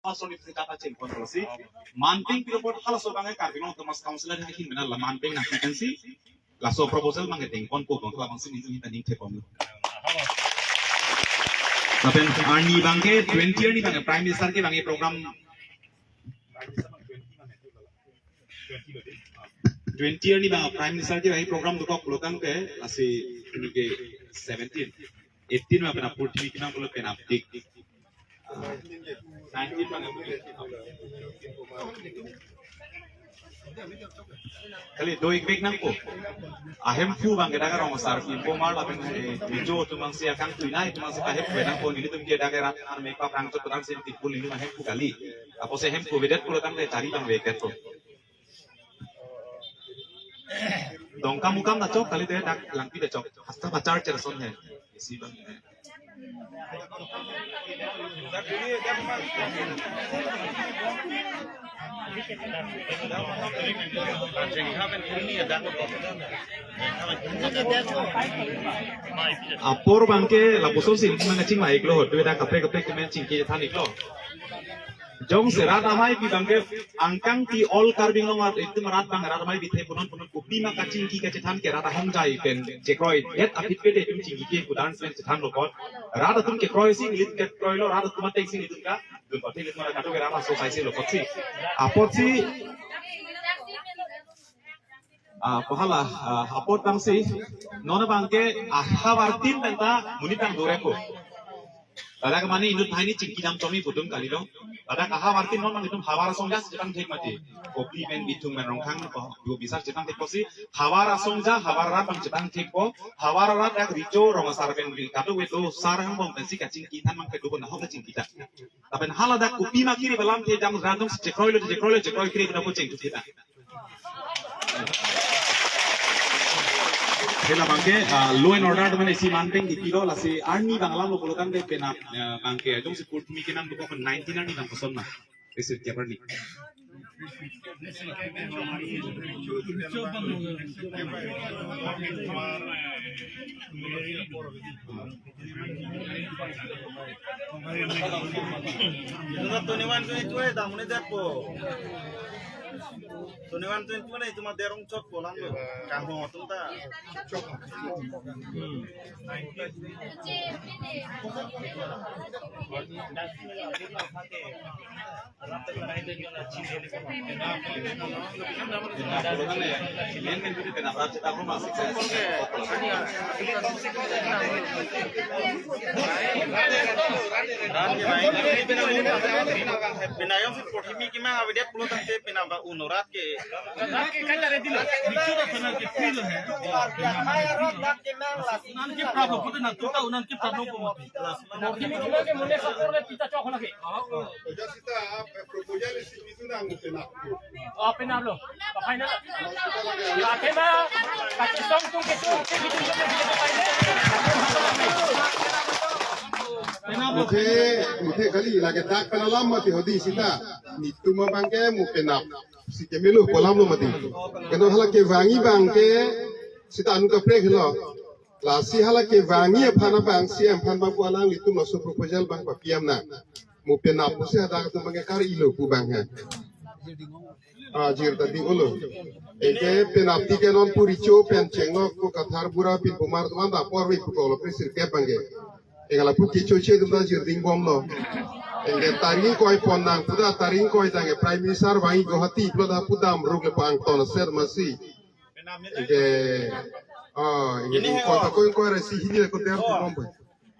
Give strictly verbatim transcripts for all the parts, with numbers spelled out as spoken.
Halaso ni kita ta chingpon pusi. Manpeng pilo apot halaso abangke Karbi Anglong Autonomous Council ahin mena la manpeng nangpikansi. Laso proposal abangke dengpon po bang labangsi ningding ta ning thepon. Lapen arni abangke twenty arni abangke Prime Minister ke abangke program twenty arni abang Prime Minister ke abangke program dokok pulo tangte lasi ke seventeen, eighteen ma penap purthimi kenang pulo penapdik. Nineteen abang. Kali do-ik bek nangpo. Ahemphu abangke dak Rong Asar Pinpo Kmar lapen, eh, Rijo atum abangsi akangtui nai atum abangsi ahemphu nangpo, nelitum ke dak rat arme pa prang chot prang sin tipul nelitum ahemphu kali. Apotsi ahemphu avedet pulo tangte chari abang avedetpo. Dongkamukam ta chok kalite dak Langpi ta chok. Hasta bachar cherson he. Isi abang. Apor abangke lapuson si nangkachingvai-iklo, hotdo dak kaprek kaprek kemen chingki than-iklo. Jongsi rat amei pi abangke angkang ti all Karbi Anglong rat itum rat abang rat amei bithe punon punon kopima kachingki kachethan ke rat ahongjai pen chekroidet aphi pete itum chingki ke kudan pen chethanlo apot. Rat atum kekroisi nelitum kekroilo, rat atum atengsi nelitum ka dun pati nelitum rat katu ke rat aso saisi lo apotsi. Apotsi Ah, pu hala, ah, apot abangsi, non abangke, ah, havartin penta, monit abang dore po. Ladak mane inut banghini chingki dam chomi pudun kalilo. Ladak havartin non abang itum havar asong jas chethan thek mati. Kopili pen Bithung pen Rongkhang, oh, duo bisar chethan thek pusi, havar asong ja, havar arat abang chethan thek po, havar arat dak Rijo Rong Asar pen kado wedo sar hangbong pensi kachingki than abangke duo nahok kachingki ta. Lapen hala dak kopima kiri balam te jam random chekroilo, chekroilo, chekroi kiri pada po chingki ta. Hela abangke, ah, law and order teman isi manpeng di kilo lasi arni abang alam lo pulo tangte penap, ah, abangke jongsi purthimi kenang dokok nineteen arni abang koson ma. Isi tiap arni. Twenty-one, twenty-two eh, damuni det po. Twenty-one, twenty-two na itum aderong chot po lang lo. Kangho atum ta. Penap ayong si porhimi kemang avedet pulo tangte penap ba uno rat ke. Porhimi kemang ke mone sapor le pita chok lagi. Oja sita, ap, proposal isi bisu nang penap. Oh, penap lo. Final. Akhema, kachisong tung ketung, ketung, ketung, ketung, final. Muthe, muthe kali lake dak pen alam mati hodi sita. Netum abangke mu penap. Si kemelo pu alam lo mati. Keno hala kevangji abangke sita anu kaprek lo. Lasi hala kevangji aphan abang C M aphan abang pu alanglitum laso proposal abang papiam nang. Mu penap pusi hadak atum abangke kar-ilo pu abang ha. Ah, jir ta ding-olo. Anke penap ti ke non pu Richo pen chenglok pu Kathar Bura Pinpo Kmar atum anta apor ave pu kolo kre sirkep abangke. Anke lapu kechoche atum ta jir dingbomlo. Anke tarni koi pon nang pu ta tarni koi tangke Prime Minister vangji Guwahati pulo ta pu dam ruk le pangton aser masi. Anke, ah, anke ini koi ta koi koi resi hini le ko der ko bom.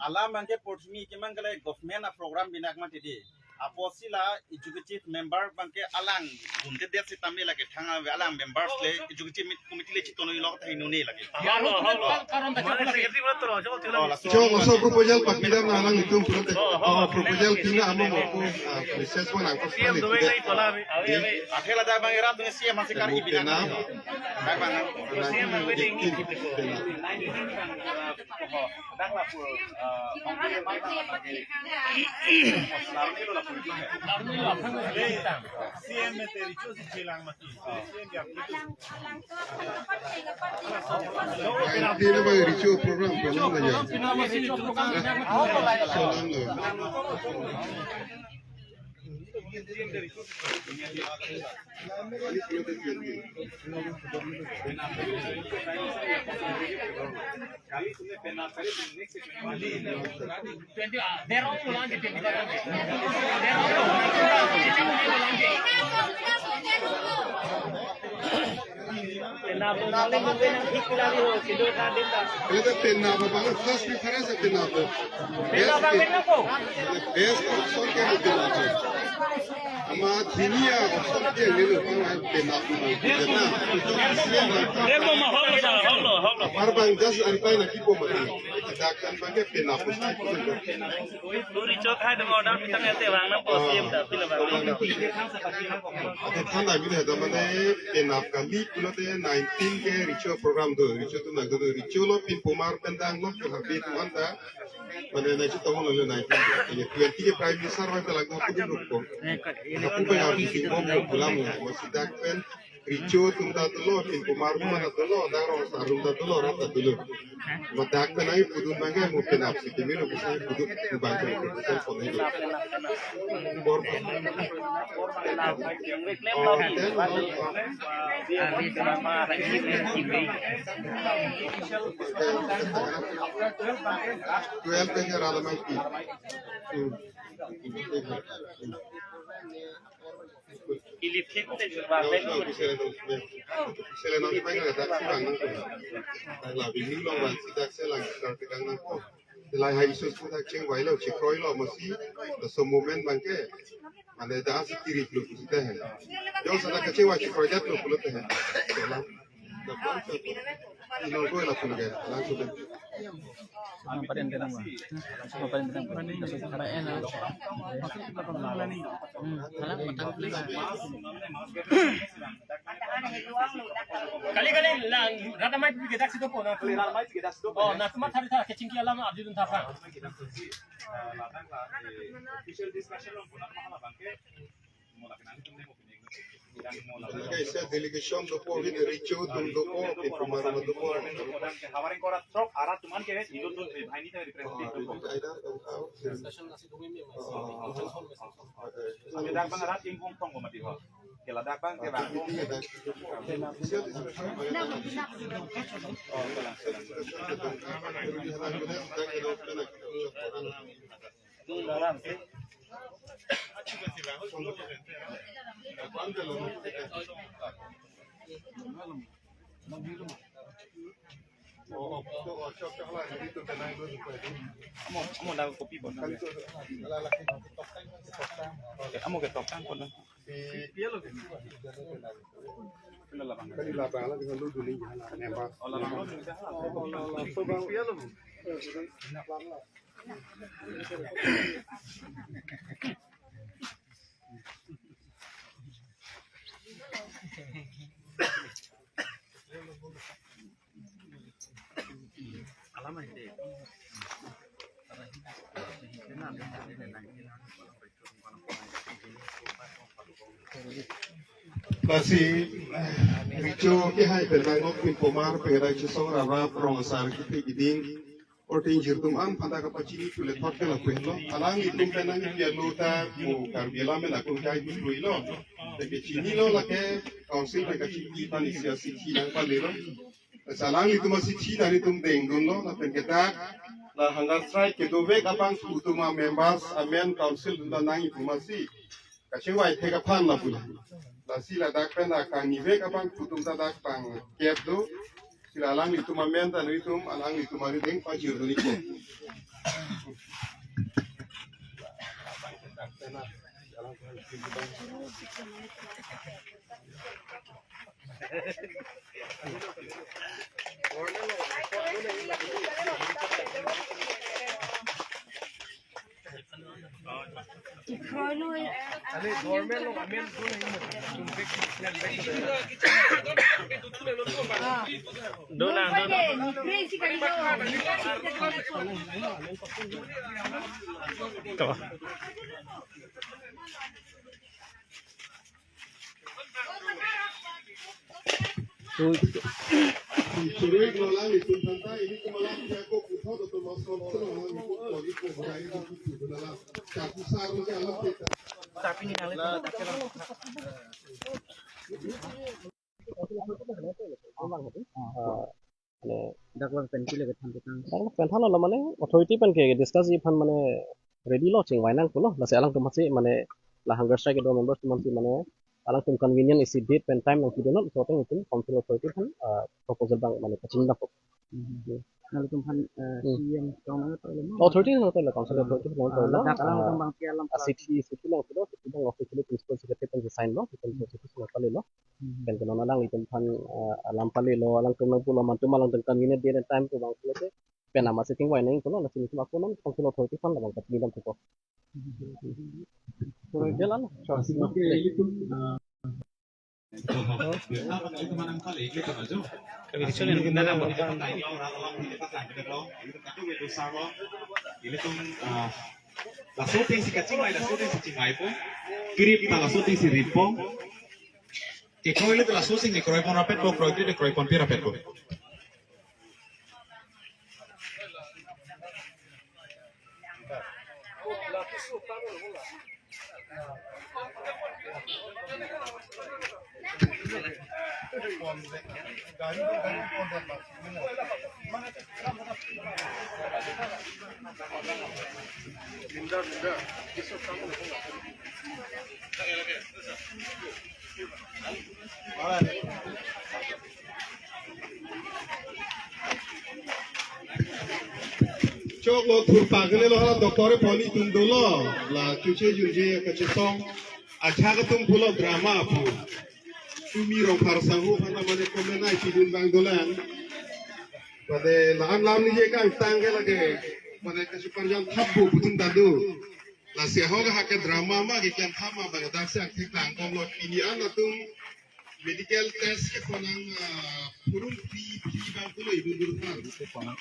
Alam abangke porhimi kemang kali government a program binak mati di. Apotsi la executive member abangke alang gunte det sitame lake thang ave alang members le executive committee le chitono ilok thai nune lake. Halo, halo. Karon ta karon ta. Mane secretary bolo to, jo, jo. Oh, laso. Chong, laso proposal papiram nang alanglitum pulote. Oh, oh, proposal tina amo mo ko, ah, research mo nang ko. C M domain nai tola ave. Ave, ave. Athela dak abang erat abang C M masih kari binak. Dak abang. C M waiting. Dina ba Richo program ko lang ya. Solang lo. Ele ta penap abang first preference penap. Penap abang penap ko. Best option ke penap. Amat hini a option ke nilo abang penap. Eko ma holo sa, holo, holo. Apar abang just antai na kipo mati. Dak kan abang ke penap. Uri chok hai dong order pitang ete abang na posim ta pila abang. Ate than abidi heta mane penap kali pulote nineteen ke recho program do, recho atum nangdo, recho lo pinpomar pen danglo ke habit manta. Mane na chito lo nineteen ke, twenty ke Prime Minister vai pelak na pudun rukko. Aku pe habit mo mo pulang mo sidak pen recho atum ta dolo, pinpomar atum ta dolo, dak rong asar atum ta dolo, rat ta dolo. Madak pen ai pudun abang ke mo penap si kimi lo bisa pudun abang ke bisa pon hidup. Bor. Oh, then, oh, oh. Twelve ke Radha Maipi. Hmm. Ili thik te jurwang le. Sele non mai na dak si bang nang. Dak la bini long bang si dak se lang si dak nang ko. Lai hai isus ko dak chengvai lo, chekroi lo masi. Laso moment abang ke. Mane dak si kiri plu si te he. Jongsi dak kachengvai chekroi det lo pulote he. Dak pon se. Ino ko la pun ke. Langsung ke. Apa yang tenang, Bang? Apa yang tenang, Bang? Hmm, salam, matang, please. Kali kali lang, Radha Maipi ke dak si dopo na. Kali Radha Maipi ke dak si dopo. Oh, na cuma tadi tadi kechingki alam abdi dun tapa. Official discussion lo pun apa abang ke. Kaisa delegation dopo, recho atum dopo, pinpomar atum dopo. Hamaring kora trok arat tuman ke, itu tuh, eh, ini tuh representative dopo. Discussion nasi dumi mi, Ami dak abang arat ingkung tong ko mati ho. Ke ladak abang ke bang. Amo, amo na kopi bon. Amo ke tokang kon. Kali labang la dengan lu dulu ya, nembak. Oh, labang lu dengan. Oh, labang. Lasi, eh, recho ke hai pen nangkok pinpomar pengerai chisong rap rap rong asar kiti kiding. Orting jirtum an phanta kapachini pule thot ke lapu henlo. Alanglitum pen nangpi alo ta mo Karbi alam pen akun kai pi lo. Te kechinilo lake council pen kachini pan isi asithi nangpalelo. Lasi alanglitum asithi ta nelitum dengdunlo, lapen ke dak la hunger strike kedovek abangphu atum a members amen council atum ta nangkipu masi. Kachingvai thek aphan lapu la. Lasi ladak pen akangni vek abangphu atum ta dak pangkep do. Lasi la alanglitum amen ta nelitum, alanglitum arideng pajir do niko. Dolang, dolang. Tuh. Tuh. Suruh ngelola itu tanta ini kemalam saya kok putar atau maskot itu ngelola itu kok itu kok itu itu dalam satu sarung dalam kita. Tapi ni nang le dak ke lang. Ah, mane dak lang pen kile kethan kethan. Dak penthan lo mane authority pen ke discuss ji aphan mane ready lo chingvai nangkok lo. Lasi alangtum aphansi mane la hunger strike kedo members atum aphansi mane alangtum convenient isi date pen time nangpidun non, so ateng itum council authority aphan, ah, proposal abang mane pachini nangkok. Nangtum aphan, eh, Hmm. C E M tong nang atau lama? Authority nang atau council authority nang atau Ah, lama. Dak alang Ah, tong abang pi alam ah, city, city nang atau city nang officially principal secretary pen sign lo, pen Hmm. city nang pale lo. Hmm. Pen ke non alanglitum aphan, ah, alam pale lo, alangtum nang pulo mantum alangtum convenient date and time pu abang pulote. Pen ama sitting wai nangkok lo, lasi itum ako non council authority aphan labang pachini nangkok. Hmm. Jalan. Oke, ilitum, ah, Ilitum, ah, laso atengsi kachingvai, laso atengsi chingvaipo. Krip ta laso atengsi rippo. Kekroi le laso atengsi kroipon rapetpo, kroikre le kroiponpi rapetpo. Choklo thurpak le lo hala doctor poni tum dolo la chuche junje kachesong acha atum pulo drama pu. Tumi Rongphar sangho aphan mane comment ai pidun abang dolang. Pada lahan lam ni je kangtang ke lake pada kachiparjam thap pu putin tadu. Lasi ahok ahak ke drama ma ke kian thama ba daksi angthek tangkong lo pini an atum medical test ke konang, ah, purun free, free abang pulo ibu guru kan.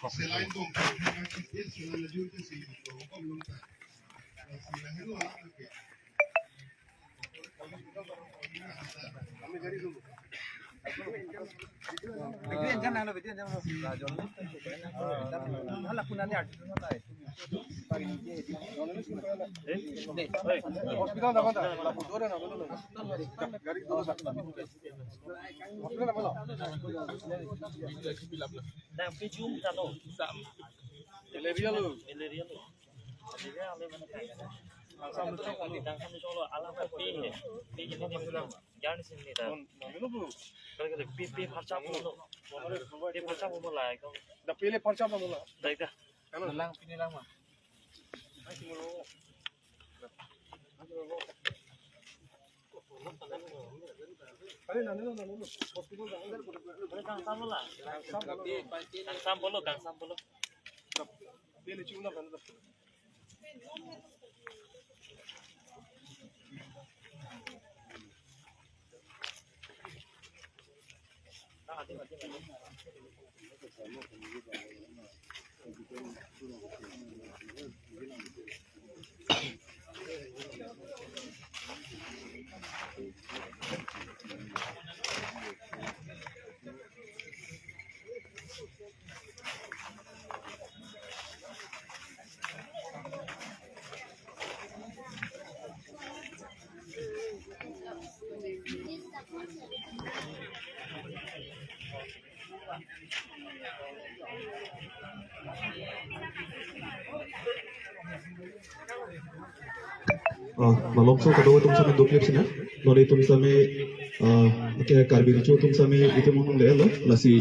Selain bong kan kan selain lajur ke si bong bong lung kan. Lasi lahan lo anak ke. Malaria lo. Malaria lo. Malaria ale mane kai kana. Kangsam lo chok kali, kangsam lo chok lo, alam ka pi he. Pi ini ni. Jangan di sini dah. Kalau kita pi, pi parcha pulo. Pi parcha pulo lah, kau. Dah pilih parcha pulo lah. Dah dah. Lang, pini lang mah. Kangsam lo lah. Kangsam pulo, kangsam pulo. Ah, malomso kadokave atum sitame doklip sinang. Non itum sitame, ah, ke Karbi Recho atum sitame itum anong le lo, lasi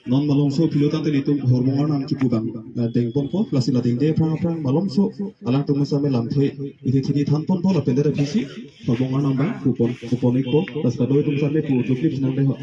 non malomso philo tangte itum Horbong Arnam chipu abang, ah, dengponpo, lasi la dengde aphrang aphrang malomso alangtum sitame lamthe ithi thini thanponpo lapen dera phisi Horbong Arnam abang pupon, pupon ikpo, lasi kadokave atum sitame pu doklip sinang dei ho.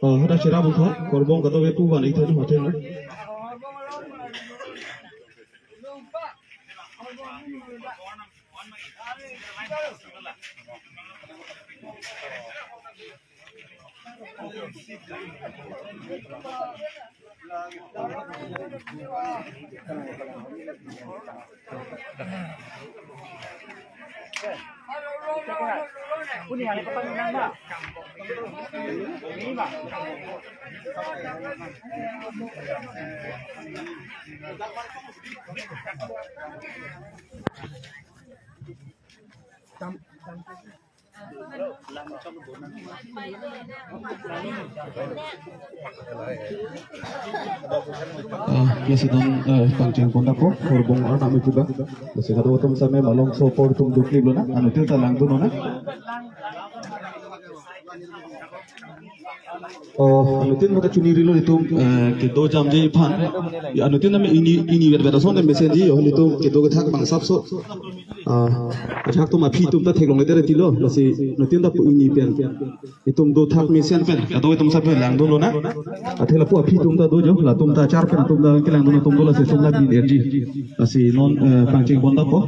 Ah, hadak cherap bangphu, korbong kadokave pu van ik than hotel. Ah, lasi non, eh, pangcheng pon dapo, horbong arnam ipuba. Lasi kadokave atum same malom sopor atum dukli lona, anuttin ta langdun lona. Oh, anuttin maka chunirilo itum, eh, kedo jamji aphan. Ya, anuttin nami ini, ini vet vet asonte mesenji, oh, itum kedo kethak bang sapso. Ah, ajahak atum aphi atum ta theklongle tero tilo, lasi anuttin ta pu ini pen. Itum dothak mesen pen, kadokave atum same langdun lona. Athe lapu aphi atum ta do jo, latum ta char pen atum ta kelangdun atum do lasi sum la bin erji. Lasi non, eh, pangcheng pon dapo.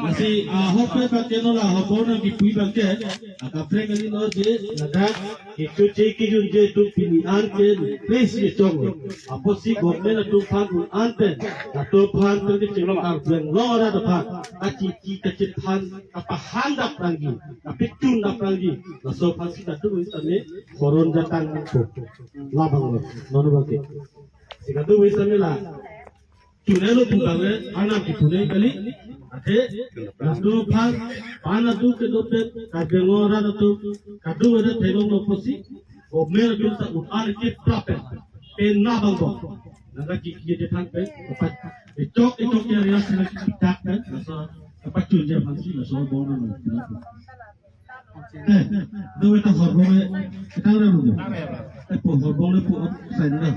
Lasi, ah, hope abangke non la horbong nangkepi abangke, ah, kaprek kali non je ladak kechoche kejunje atum pini an ke pes kechong. Apotsi government atum aphan un-an pen, latum aphan pen kechenglok Karbi Anglong arat aphan kachichi kachethan kapahan dap nangji, kapitun dap nangji, laso aphansi kadokave sitame horon jatang nangpo. Labang lo, non abangke. Si kadokave sitame la chunelo pu abang le, arnam kepune kali, athe latum aphan, pan atum kedo pen, Karbi Anglong arat atum, kadokave theklonglo pusi, government atum ta un-an keprap pen, pen labang bom. Nangkachikji chethan pen, kapat, echok, echok ya ria sila kitak pen, laso, kapachunji aphansi, laso horbong nang. Eh, do eta horbong le, kita ora lu. Eh, po horbong le po, sai na.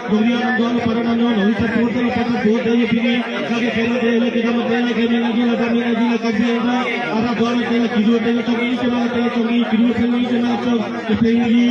Duri aram don para nano, nori satu hotel pada dua dari pini, lagi kena dia, lagi nama dia, lagi mana dia, lagi mana dia, lagi dia, ada dua hotel, kidu hotel, tongi, kena hotel, tongi, kidu hotel, kena hotel, kepengi,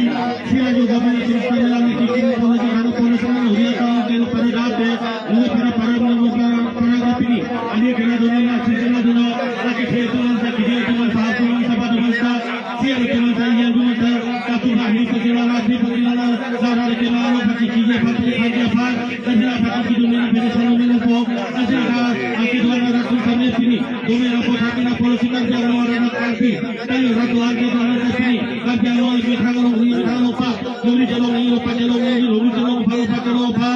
sila juga mana cerita dalam ini, kini kalau lagi ada polis sana, nori atau hotel pada date, nori pada para nano, para, para di pini, ani kena dona, sila dona, lagi dia tu, lagi dia tu, satu, satu, satu, Siang teman saya yang guna saya, satu hari perjalanan, di perjalanan, lara kenal, pagi kiri, pagi pagi apa, kerja pagi di dunia, beri selalu menampo, kerja ada, aki dua ratus sampai sini, dunia apa, tapi nak polisi kan jangan orang nak kalpi, kalau ratu angke dua ratus sini, kan jangan orang lebih terang, orang lebih terang, lupa, lebih jalong ini, lupa jalong ini, lebih jalong, lupa, lupa, jalong, lupa,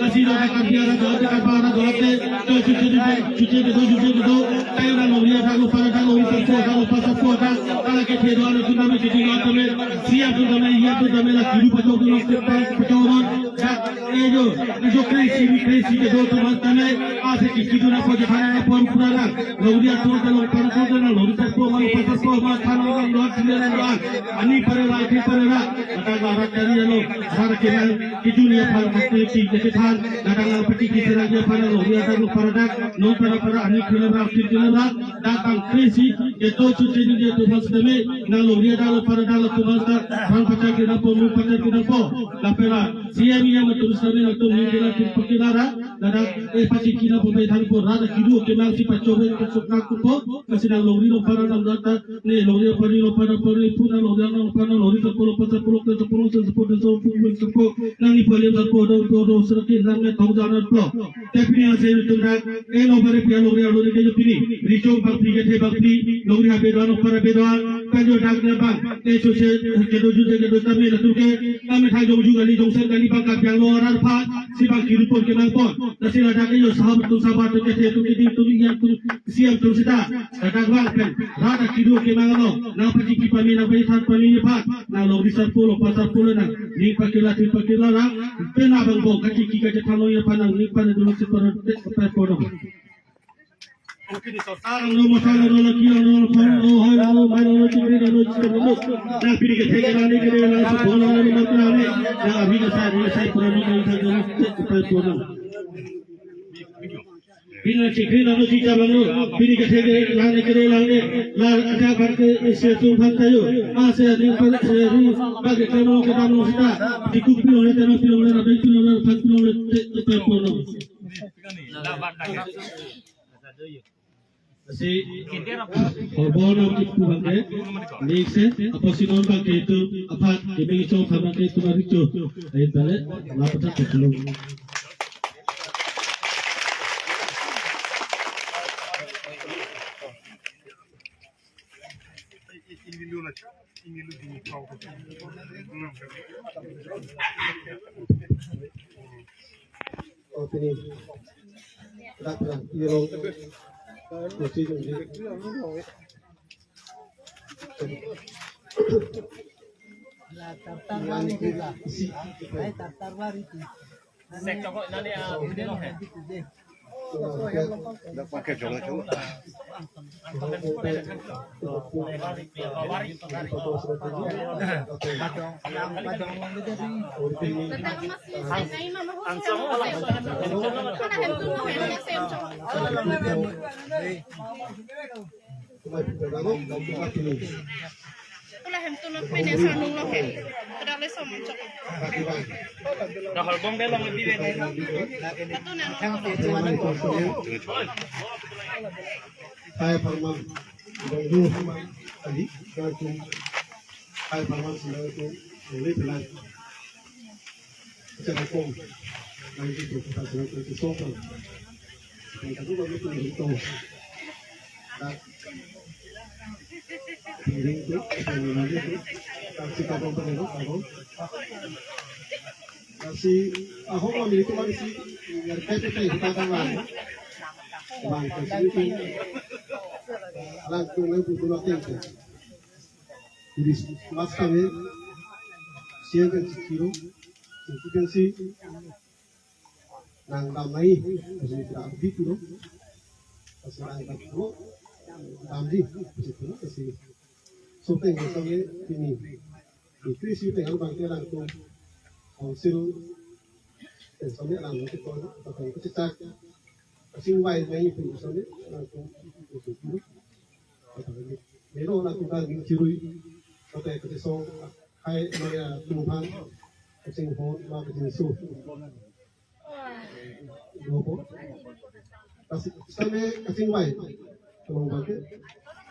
kasih dah akan dia, ada, ada, ada, ada, ada, cuci, cuci, cuci, cuci, cuci, cuci, Tayo na nori ada lupa ada nori satu ada lupa satu ada. Ala ke thedo ada tunda me jadi ada me. Siap tunda me iya tunda me la kiru pacok tunda me pacok tunda. Dak ejo ejo crazy crazy ke do tunda me. Ase ki kidu na po jahana na po purana. Nori ada tunda long para tunda na nori satu ma lupa satu ma than long long dua tunda na dua. Ani para la ki para la. Ada la rak dari lo. Har ke na kidu ni apa pasti ki ke than. Ada la pati ki sera dia para nori ada lupa ada. Non para para ani khela rak ki khela rak. Datang crazy, keto cuci ni dia tu mas demi, na lo dia dalo para dalo tu mas da, bang pacar kita po, mu pacar kita po, lapela, siam ia matur sami na tu ni kila tu pakilara, dada, eh, pasti kita po, bai thang po, rada kidu, kenal si pacobe, pacok nak tu po, kasi na lo ri lo para nam data, ni lo ri lo para lo para para ni puna lo ri lo para lo ri ta po lo pasa po lo pasa po lo sa po lo sa po lo sa po, nang ni po le ta po, do, do, do, seraki, nang ne tong jana po. Te pini ase tunda, eh, lo bare pia lo ria lo ni kejo pini. Richong bakpli kethe bakpli, lo ria bedoan, lo para bedoan, kanjo dak na bang. Eh, so se, kedo ju de kedo tame la turke, tame thai jong ju gali jong sen gali bang kapiang lo arar pha, si bang kiru pon ke nang pon. Nasi la dak yo sahab tu sabar tu kethe tu kidi tu yang tu siam tu sita. Dak bang pen, rada kidu ke nang lo, nang pati ki pami nang pati than pami ni pha, nang lo risar pulo pasar pulo nang, ni pakila ti pakila nang, Pena bang bong kaki ki kaki thalo ya panang ni panang dulu si koron tek kepai podong. Oke, di sosar lo masa lo laki lo lo pon lo hai lo mai lo chingri lo chingri lo. Na pini ke theke na ni ke na si pon lo lo matra ni. Na abhi ke sa ni sai pura ni ke thang dulu tek kepai podong. Pini chikri nano chicha banglo, pini ketheke lang ne kere lang ne, la aja bang ke se tu bang tayo, a se ni pa se ru, bang ke kamo ke dam lo sita, di kupi lo ne tano pilo ne rabe pilo ne pan pilo ne te te pe po lo. Si, horbon am kipu bang ke, ni se, apo si non bang ke tu, apat, ke bang so bang ke tu bang richo, ain tale, la pata tu lo. Oh, pini. Rak, rak, irong. Kusi, kusi. Tula hem tu nok pene sa nung lo hem. Kedale som chok. Dah hal bong deh long lebih bene. Atu na nok. Hai parman. Bong du parman. Ali. Gakum. Hai parman sila tu. Lebih pelan. Cara kong, nanti tu kita sudah tu sopan. Yang kedua bagi tu itu. Tak. Piring tu, piring lagi tu. Tak si kabong tu dulu, kabong. Kasi ahok mami itu mami si ngerti kita itu tangan. Bang kasi itu. Langsung itu dulu tempo. Jadi mas kami siang kan si kilo, itu kan si nang damai, kasi kita abdi kilo, kasi nang damai, damdi, kasi kilo, kasi sopeng kasi ini, itu si pengen bangke langkung, council, Sami alam kita pon, kita pon kita cak. Kachingvai nangji pu sami, alam pu, pu, pu, pu. Mero alam kita nangchirui. Kita kachesong, hai maya tumhan, kachinghon, ma kachingso. Dopo. Lasi sami kachingvai. Kalau bangke,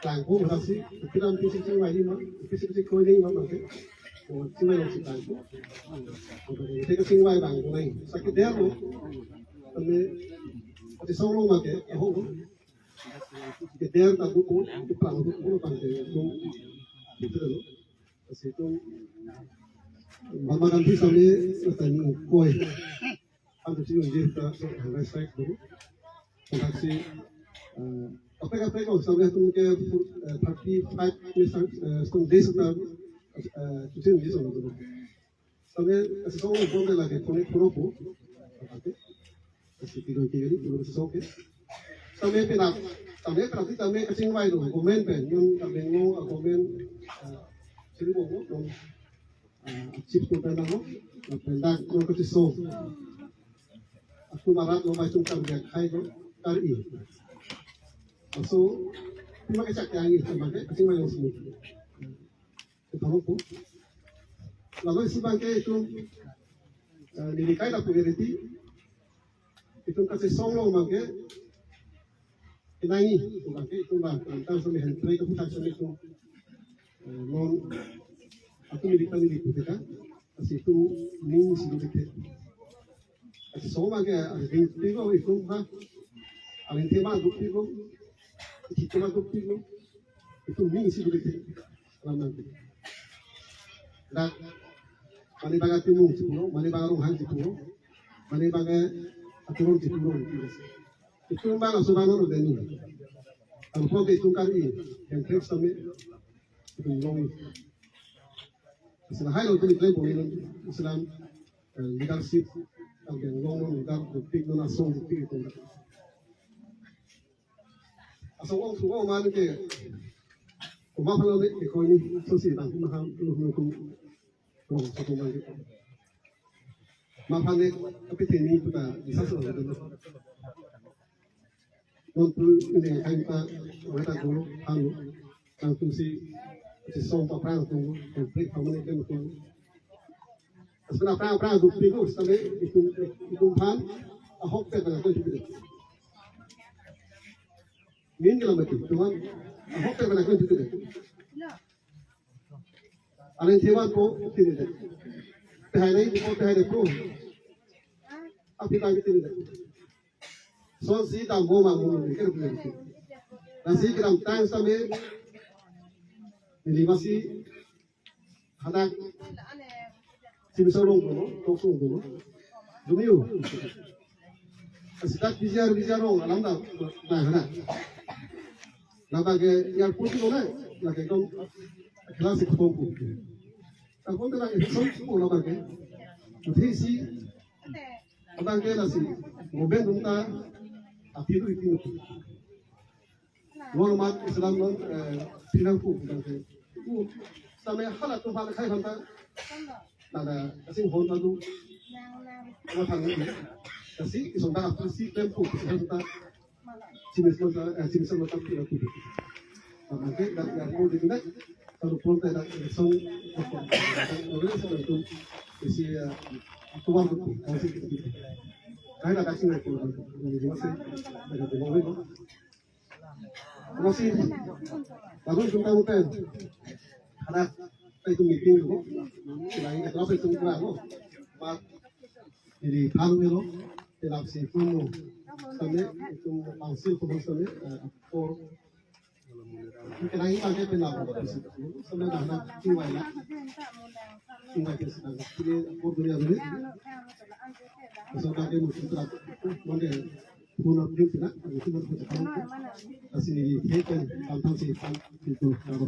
tangko berhasil, kita nanti kachingvai ni ma, kita kachingvai ni ma bangke. Oh, kachingvai nanti tangko. Kita kachingvai bang, nai. Sakit dia lo. Kami, kachesong lo bangke, oh. Kita dia tak dukung, kita dukung bangke, dukung. Gitu lo. Lasi itu, Mahatma Gandhi sami, kata ni koi. Anto si unjir ta so respect dulu. Kontak si, eh, apa kata ko sampai atum ke, eh, thirty five years, eh, stone days ta, eh, tusin unjir so dulu. Sampai kasih so bom de lagi konek puro po. Kasih tiga tiga ni puro so ke. Sampai penap, sampai penap sampai kachingvai dulu. Komen pen, yun kami ngo komen, eh, sini mo mo. Ah, chief ko pen ako, pen dak ko kachesong. Atum arat lo bai tum kar dia khai ko, kar-i. So, pima kachak yang i, sama ke, kachingvai yang sini. Kita mo po. Lalu isi bangke itum, eh, nelikai la pu veriti, itum kachesong lo bangke, kenangi, itum bangke, itum bang, tangtang sami hentre kaputhak sami itum. Eh, non, atum neli kami di puteka, lasi itum ning si dukte. Lasi so bangke, aling pi ko itum ha, aling tema duk pi ko, itum tema duk pi ko, itum ning si dukte. Alam nang. Dak, mane bang atimung si pulo, mane bang arong hang si pulo, mane bang, eh, aturon si pulo. Itum bang aso bang lo deni. Ang po ke itum kar-i, yang trek sami, itum long. Islam hai lo itum iklem po itum Islam, eh, leadership, ang yang long lo leader, dupik lo nasong dupik itum. Asong ong suwa man ke, kuma palo ne, ke koni, so si bang, maham, lo lo kum, long, so kum bang ke. Ma phan ne, kapiteni puta, bisa so lo. Non pu ne kain pa, weta guru, anu, nangtum si, si song pa prang tum, konflik harmoni tum tum. Asana prang prang duk pi ko, sabe, itum, itum phan, ahok te bana ko itum. Min ke lama itum, tuan, ahok te bana ko itum. Alen thewan po, tini de. Tehai nai po, tehai de po. Api tang tini de. Son si dam bo ma mo ni ke rupiah. Lasi kedamtang sami. Neli masi hadak. Simi sorong ko, tok song ko. Dumiu. Lasi dak bijar bijar rong alam da, da hadak. Laba ke airport ko na, lake kom kelas ko ko. Ako na airport ko laba ke. Uthi si Abang ke lasi, moben dum ta, api tu ipi tu. Lor mat Islam non, eh, pinang ku, abang ke. Ku, sampai hala tu hala khai hanta. Nada, kasing hon ta tu. Apa thang ni? Kasi, isong ta, apa si klem ku, kasi hanta. Simis masa, eh, simis masa tidak tidak. Maka dak yang mau dibilang, kalau pun tidak election, election itu isi, eh, keluar betul, kalau sih gitu. Saya tak kasih lagi, kalau masih ada di bawah itu. Masih, baru kita mungkin ada itu meeting itu, selain itu apa itu, Mat, jadi paham ya lo, tidak sih pun lo, sampai itu pangsil pun sampai, eh, for, kenai pakai penang, sampai dah nak tinggal lah, tinggal ke sana, ini for dunia ini, sampai ke mungkin telah, mana, punya dia tidak, itu mana kita tahu, kasih ini, hekan, tentang sih, itu, apa.